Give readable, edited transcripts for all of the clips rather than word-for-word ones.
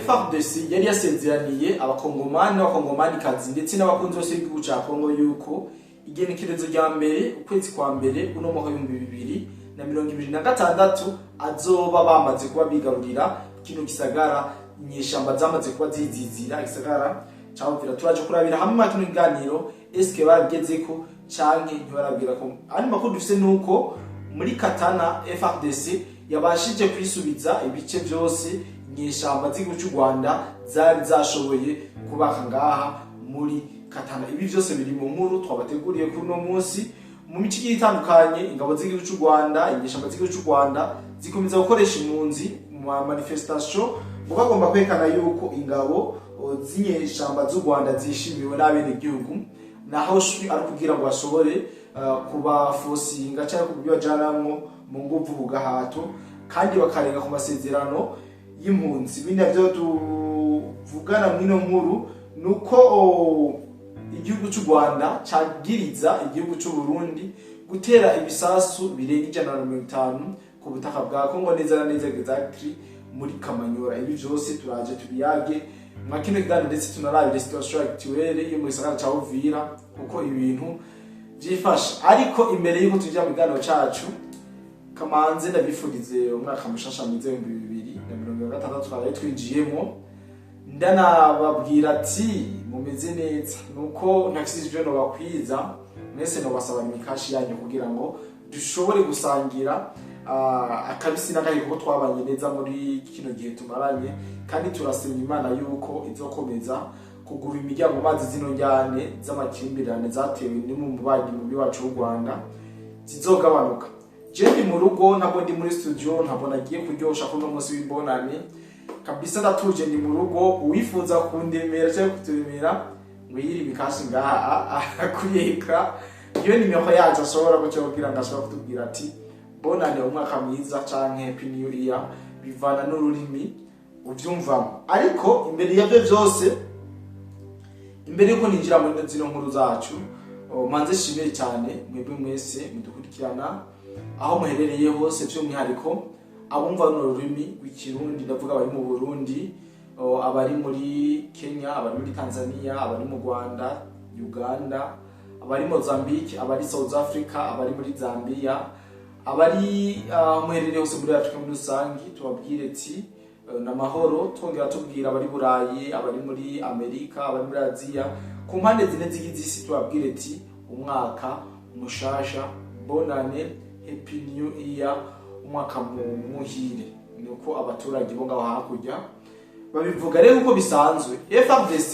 FARDC yari yasezeraniye Abakongomani n'Abakongomanikazi ndetse n'abakunzi bose b'igihugu ca Kongo yuko igenekerezo rya 1 ukwezi kwa mbere uno mwaka w'2026 azoba bamaze kuba bigarurira kino gisagara, inyeshamba zamaze kuba zizizira igisagara ca Uvira. Turaje kurabira hamwe mwa kino kiganiro eske barabigezeko canke ntibarabwira ko. Andi makuru dufise nuko muri Katana FARDC yabashije kwisubiza ibice byose inyeshamba z'igihugu cy'u Rwanda zari zashoboye kubaka ngaha muri Katana. Ibi byose biri mu nkuru twabateguriye kuri uno munsi. Mu mico igiye itandukanye, ingabo z'igihugu cy'u Rwanda, inyeshamba z'igihugu cy'u Rwanda zikomeza gukoresha impunzi mu ma manifestation, ngo bagomba kwerekana yuko ingabo z'inyeshamba z'u Rwanda zishimiwe n'abenegihugu, naho shwi ari kugira ngo bashobore kubafosinga cyangwa kubibajanamwo mu nguvu ku gahato, kandi bakarenga ku masezerano y'impunzi. Ibindi navyo tuvugana mw'ino nkuru nuko igihugu cy'u Rwanda cagiriza igihugu cy'u Burundi gutera ibisasu birenga 150 ku butaka bwa Kongo, neza na neza exactly muri Kamanyora. Ibi vyose turaje tubiyage mwa kino kiganiro, ndetse tunarabire situation actuelle yo mu gisagara ca Uvira kuko ibintu vyifashe. Ariko imbere yuko tuja mu kiganiro cacu, kamanze ndabifurize umwaka mushasha mwiza w'2026 twaraye twinjiyemo. Ndanababwira ati mumeze neza, nuko ntafise ivyo nobakwiza mwese, nobasaba imikashi yanyu kugira ngo dushobore gusangira akabisi n'agahiye, kuko twabanye neza muri kino gihe tumaranye, kandi turasenga Imana yuko izokomeza kugura imiryango mazi zino njyane z'amakimbirane zatewe n'umubanyi mubi wacu w'u Rwanda zizogabanuka. Je ndi mu rugo, ntabwo ndi muri studio, ntabwo nagiye kuryosha kuno munsi w'imbonane kabisa, ndatuje, ndi mu rugo. Uwifuza kundemera cyangwa kuturemera ngo yiri imikashi ngaha kuri écran, iyo nimero yacu ashobora guca kugira ngo ashobora kutubwira ati bonane, umwaka mwiza canke happy new year, bivana n'ururimi uvyumvamo. Ariko imbere y'ivyo vyose, imbere yuko ninjira muri zino nkuru zacu, manze shimire cyane mwebwe mwese mudukurikirana aho muherereye hose, by'umwihariko abumva runo rurimi rw'Ikirundi. Ndavuga abari mu Burundi, abari muri Kenya, abari muri Tanzania, abari mu Rwanda, Uganda, abari Mozambique, abari South Africa, abari muri Zambia, abari aho muherereye hose muri Afrika muri rusange, tubabwire ati n'amahoro. Twongera tubwira abari Burayi, abari muri Amerika, abari muri Aziya, ku mpande zine zigize isi, tubabwire ati umwaka mushasha, bonane, happy new year, umwaka muhire, nuko abaturage bo ngaho hakurya babivuga. Rero uko bisanzwe, FARDC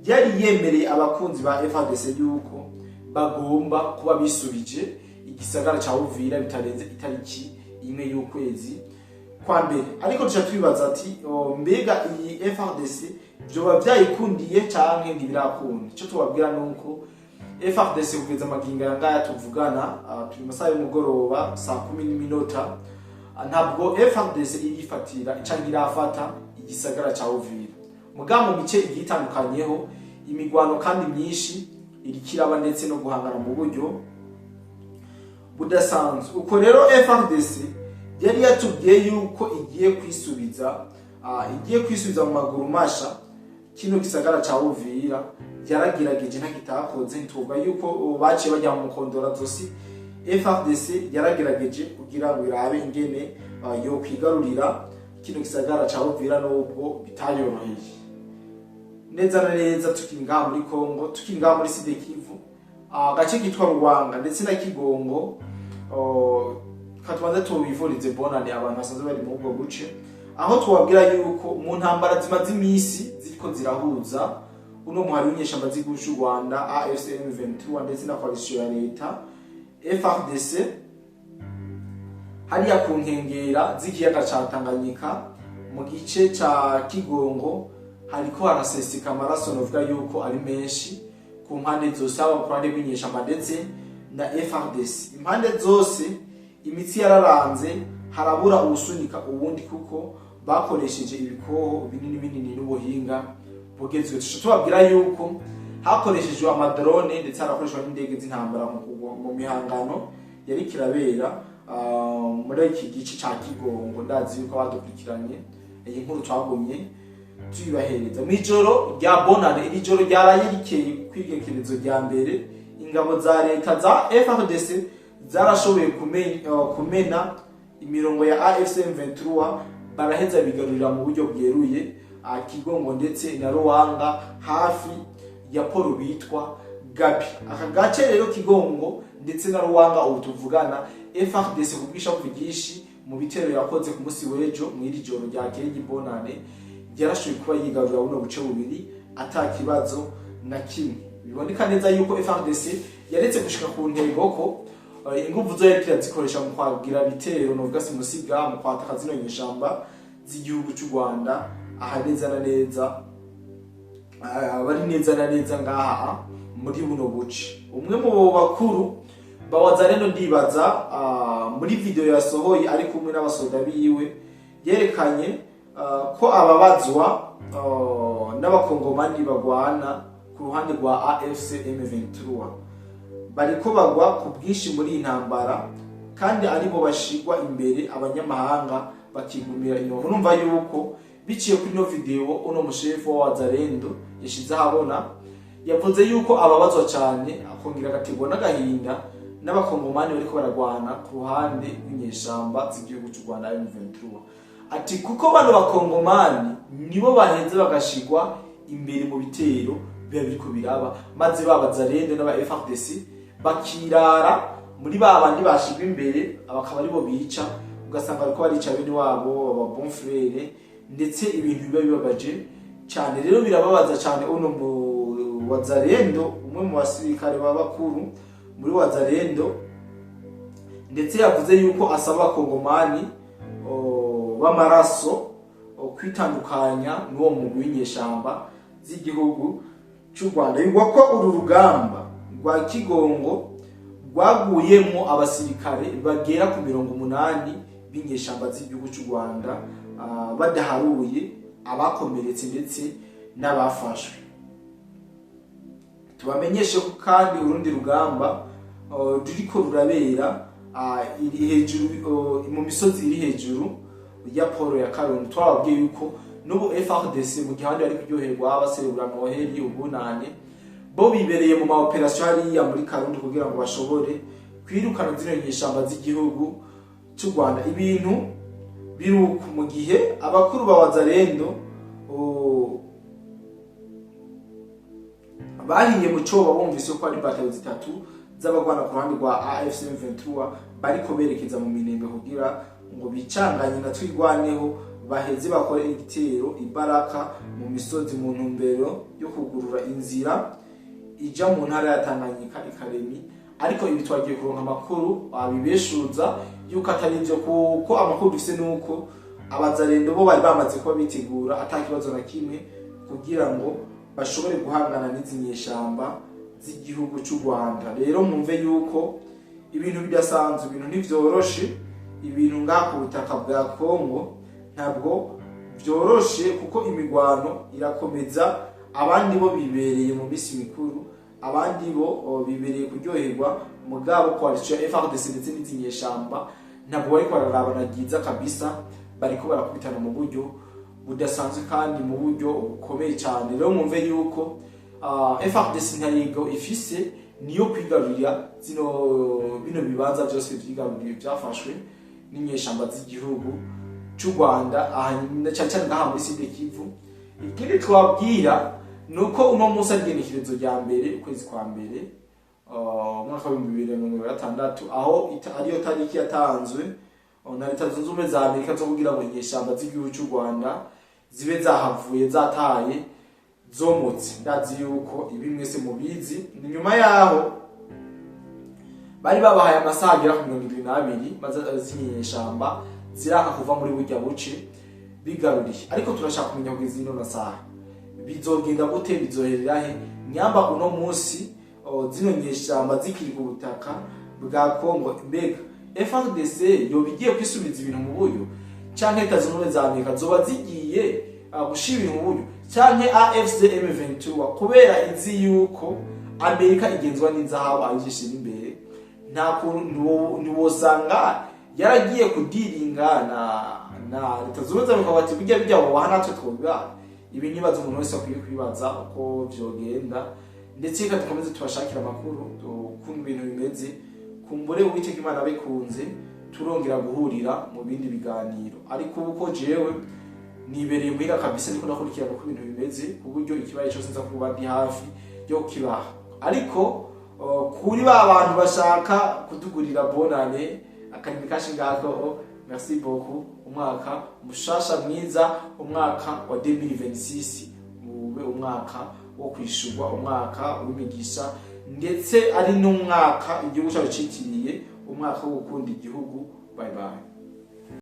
yari yemereye abakunzi ba FARDC yuko bagomba kuba bisubije igisagara ca Uvira bitarenze itariki 1 y'ukwezi kwa mbere. Ariko tuca twibaza ati mbega iyi FARDC vyoba vyayikundiye canke ntibirakunda? Ico tubabwira nuko FARDC kugeza amagingo aya ngaya tuvugana, turi mu masaha y'umugoroba saa 10 n'iminota, ntabwo FARDC irifatira canke irafata igisagara ca Uvira. Mugabo mu mice igiye itandukanyeho imigwano kandi myinshi iriko iraba, ndetse no guhangana mu buryo budasanzwe. Uko rero FARDC yari yatubwiye yuko igiye kwisubiza mu maguru masha kino gisagara ca Uvira, yaragerageje ntakitakoze. Ntituvuga yuko baciye bajya mu mukondora zosi. FARDC yaragerageje kugira ngo irabe ingene yo kwigarurira kino gisagara ca Uvira, nubwo bitayoroheye. Neza na neza tukiri ngaha muri Congo, tukiri ngaha muri Sud Kivu, agace kitwa Ruwanga ndetse na Kigongo, katubanze tubifurize bonane abantu basanzwe bari muri ubwo buce, aho tubabwira yuko mu ntambara zimaze iminsi ziriko zirahuza uno muhari w'inyeshamba z'igihugu c'u Rwanda AFC M23 ndetse na coalition ya leta FARDC hariya ku nkengera z'ikiyaga ca Tanganyika mu gice ca Kigongo, hariko haraseseka amaraso novuga yuko ari menshi ku mpande zose, haba ku ruhande rw'inyeshamba ndetse na FARDC. Impande zose imitsi yararanze, harabura uwusunika uwundi, kuko bakoresheje ibikoho binini binini n'ubuhinga bugezweho. Tuca tubabwira yuko hakoreshejwe ama drone ndetse harakoreshwa n'indege z'intambara mu mihangano yari kirabera muri iki gice ca Kigongo. Ndazi yuko abadukurikiranye iyi nkuru twagumye. Tuyibahereza mw'ijoro rya Bonane, iri joro ryaraye rikeye kw'igekerezo rya mbere, ingabo za leta za FARDC zarashoboye kumena imirongo ya AFC M23, baraheza bigarurira mu buryo bweruye Kigongo ndetse na Ruwanga, hafi ya port bitwa Gabi. Aka gace rero, Kigongo ndetse na Ruwanga, ubu tuvugana FARDC ku bw'ishavu ryinshi mu bitero yakoze ku munsi w'ejo mw'iri joro ryakeye Bonane, yarashoboye kuba yigarurira buno buce bubiri ata kibazo na kimwe. Biboneka neza yuko FARDC yaretse gushika ku ntego, ko inguvu zo yariko irazikoresha mu kwagira bitero novuga simusiga mu kwataka zino nyeshamba z'igihugu cy'u Rwanda, aha neza na neza bari neza na neza ngaha muri buno buce. Umwe mu bakuru ba Wazalendo, ndibaza muri video yasohoye ari kumwe n'abasoda biwe, yerekanye ko ababazwa n'abakongomani bagwana ku ruhande rwa AFC M23 bariko bagwa ku bwinshi muri iyi ntambara, kandi aribo bashigwa imbere, abanyamahanga bakigumira inyuma. Murumva yuko biciye kuri ino video uno mushefu wa Wazalendo yashize ahabona, yavuze yuko ababazwa cyane akongera agategwa n'agahinda n'abakongomani bariko baragwana ku ruhande rw'inyeshamba z'igihugu cy'u Rwanda M23. Ati kuko bano bakongomani nibo baheze bagashigwa imbere mu bitero biba biriko biraba, maze ba Wazalendo n'aba FARDC bakirara muri ba bandi bashigwa imbere, bakaba aribo bica, ugasanga bariko barica bene wabo aba bon frère, ndetse ibintu biba bibabaje cyane. Rero birababaza cyane uno mu Wazalendo, umwe mu basirikare b'abakuru muri Wazalendo, ndetse yavuze yuko asaba abakongomani b'amaraso kwitandukanya n'uwo mugwi w'inyeshamba z'igihugu cy'u Rwanda. Bivugwa ko uru rugamba rwa Kigongo rwaguyemo abasirikare bagera ku 80 b'inyeshamba z'igihugu cy'u Rwanda, badaharuye abakomeretse ndetse n'abafashwe. Tubamenyeshe ko kandi urundi rugamba ruriko rurabera iri hejuru mu misozi iri hejuru ya port ya Karundo. Twababwiye yuko n'ubu FARDC, mu gihe abandi bari kuryoherwa baserebura Noheli, ubunane, bo bibereye mu ma opération hariya muri Karundo kugira ngo bashobore kwirukana zino nyeshamba z'igihugu cy'u Rwanda. Ibintu biruku mu gihe abakuru ba Wazalendo bahiye mu coba bumvise ko ari batayo zitatu z'abagwana ku ruhande rwa AFC M23 bariko berekeza mu Minembwe kugira ngo bicanganye na Twigwaneho, baheze bakore igitero ibaraka mu misozi mu ntumbero yo kugurura inzira ija mu ntara ya Tanganyika ikaremi. Ariko ibi twagiye kuronka amakuru abibeshuza yuko atari ivyo, kuko amakuru dufise nuko abazarendo bo bari bamaze kuba bitegura ata kibazo na kimwe kugira ngo bashobore guhangana n'izi nyeshamba z'igihugu cy'u Rwanda. Rero mwumve yuko ibintu bidasanzwe, ibintu ntivyoroshe, ibintu ngaha ku butaka bwa Kongo ntabwo vyoroshe, kuko imigwano irakomeza. Abandi bo bibereye mu misi mikuru, abandi bo bibereye kuryoherwa, mugabo coalition ya FARDC ndetse n'izi nyeshamba ntabwo bariko bararabana ryiza kabisa, bariko barakubitana mu buryo budasanzwe kandi mu buryo bukomeye cyane. Rero mwumve yuko FARDC ntayego ifise niyo kwigarurira zino bino bibanza byose vyigaruriye, byafashwe n'inyeshamba z'igihugu cy'u Rwanda, aha cyane cyane ngaha muri Sud Kivu. Ikindi twabwira nuko uno munsi ari igenekerezo rya mbere ukwezi kwa mbere umwaka wa 2026, aho ariyo tariki yatanzwe na Leta Zunze Ubumwe za Amerika zo kugira ngo inyeshamba z'igihugu cy'u Rwanda zibe zahavuye, zataye, zomotse. Ndazi yuko ibi mwese mubizi. Ni nyuma yaho bari babahaye amasaha agera ku 72, maze z'inyeshamba ziraka kuva muri burya buce bigaruriye. Ariko turashaka kumenya kugeza ino masaha bizogenda gute, bizoherera he, nyamba uno munsi zino nyeshamba zikiri ku butaka bwa Kongo. Mbega FARDC yoba igiye kwisubiza ibintu mu buryo, canke Leta Zunze Ubumwe za Amerika zoba zigiye gushira ibintu mu buryo, canke AFC M23, kubera izi yuko Amerika igenzwa n'inzahabu ayishira imbere, nta kuntu ntiwosanga yaragiye kudiringa na Leta Zunze Ubumwe za Amerika bati bijya wobaha natwe twobibaha? Ibi nibaza umuntu wese akwiye kwibaza uko vyogenda. Ndetse reka dukomeze tubashakira amakuru ukuntu ibintu bimeze. Kumbure Uwiteka Imana abikunze, turongera guhurira mu bindi biganiro. Ariko ubu ko jewe nibereye muhira kabisa, ndiko ndakurikirana uko ibintu bimeze, ku buryo ikibaye cyose nza kuba ndi hafi yo kibaha. Ariko kuri ba bantu bashaka kudugurira bonane akarimi kashi ngako, merci beaucoup. Umwaka mushasha mwiza, umwaka wa 2026 ube umwaka wo kwishurwa, umwaka w'imigisha, ndetse ari n'umwaka igihugu cyacu citiriye umwaka wo gukunda igihugu. Bye bye.